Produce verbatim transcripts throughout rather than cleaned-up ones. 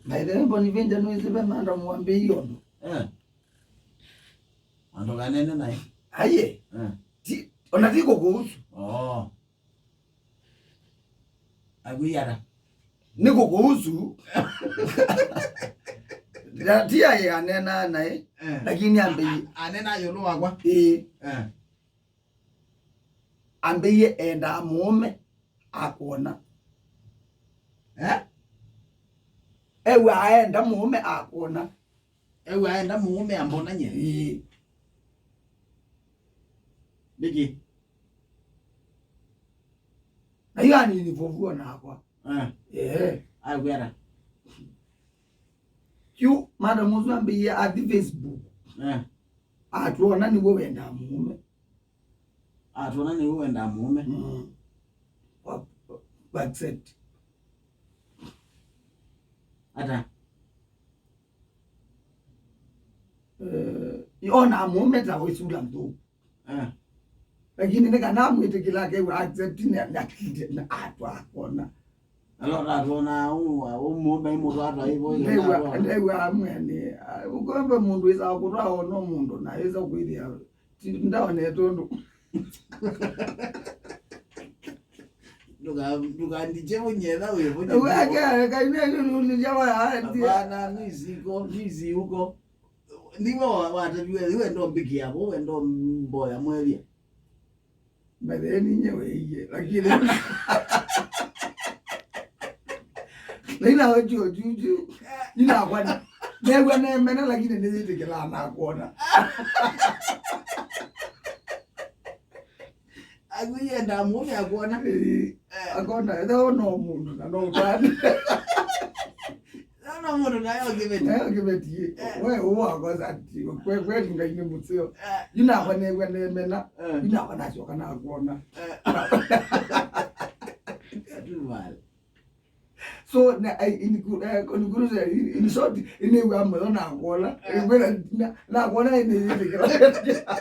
By the way, Boniface, nĩwĩsĩ ve madam wambĩie ũndũ. Eh. Andũ kanene naĩ. Aiye. Eh. Ti, ona ti kũkũhusu. Oh. Akwĩyata. Nĩ kũkũhusu. Na ti aĩ anena naĩ, eh, lakini ambĩie. A-, anena ĩũlũ wakwa. Ĩĩ. Eh. Ambĩie endaa mũũme akwona. Eh? Ew'a aenda mũũme akwona. Ew'a aenda mũũme ambona nye. Ĩĩ. Nĩkĩ? Na hiyo anini vovua nakwa. Eh. Eh. Akwĩra. Yu madam ũsu ambĩie athi Facebook. Eh. Atwona nĩw'o wendaa mũũme. Atwona nĩw'o wendaa mũũme. Mm. Wa, wa accept. Ata? Eh, ona mũũme ta wĩsula nthũku. Eh. Lakini nĩ kana amwĩtĩkĩla akew'a accept na, na, na atwa akona. Ala ũtatwona ũmũmbe mũtwatwa ivo. Ndew'a, ndew'a amwene. Ũkombe mũndũ wĩsa kũtwa ono mũndũ na wĩsa kwĩthĩa. Ti ndaonete ũndũ. Nduka-, ndukandikye vũnyetha wĩ vũnyetha. Weke, kainene nunija wa aetie. Hapana, mimi siko, mimi si huko. Niwe wa-, wataviwe, iwe ndo mbikia vo, we ndo mboya mwelia. Mbele ninye weiye, lakini. Nina wetu juju. Nina kwani. Newe nemena, lakini nĩyĩtĩkĩlaa nakwona. Akwĩyenda mũũme akwona. Ĩĩ, eh, akona, ethĩwa no mũndũ na no ũtani. No, no mũndũ nayo kĩveti. Nayo kĩveti. Eh. We, ũũ akosa ati, kwe-, kweli Ngai nĩ mũseo. Eh. Yu nakwa nĩw'a nemena, eh, yu nakwa nasyoka nakwona. Eh. Katuval. So, na, I, in, uh, conclusion, in, in short, inĩw'a mũyo nakwona. Eh. Ĩkwĩra, na, nakwona inĩyĩtĩkĩla.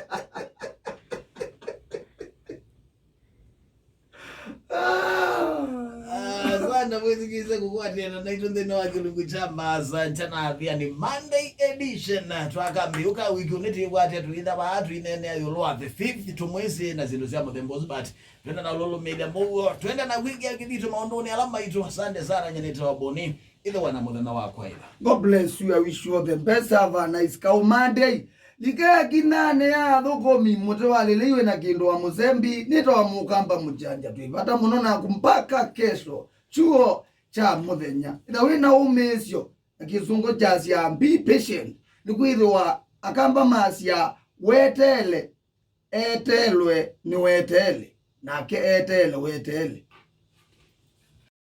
Ah, sana mwĩthukĩĩsye kũkwatĩana naitũ nthĩnĩ wa kĩlungu kya Maasanja na Athiani Monday edition. Twakambĩũka wiki ũnĩ twĩkwatya tũitha vaa tũineenea ĩũlũ wa the fifth, tũmwĩsĩ na syĩndũ sya mũthemba ũsu, but twenda na ũlũlũmĩĩlya mũuo, twenda na kwĩkĩa kĩthito maũndũnĩ ala maitũ. Asante sana, nyenete wa Boni. Ĩthĩwa na mũthenya wa kwaĩla. God bless you. I wish you all the best. Have a nice Kauma day. Lika kinane ya athũkũmi, mũtĩ wa lĩlĩ wĩ na kĩndũ wa mũsembi, nĩtawa mũkamba mũjanja. Twĩ vata mũno naku mpaka kesho. Chuo cha mũthenya. Ĩtha wĩ na ũmĩĩsyo, na kĩsũngũ kyasya, "Be patient." Nĩkwĩthĩwa akamba masya, "Weteele." Eteelwe nĩ weteele, nake eteele weteele.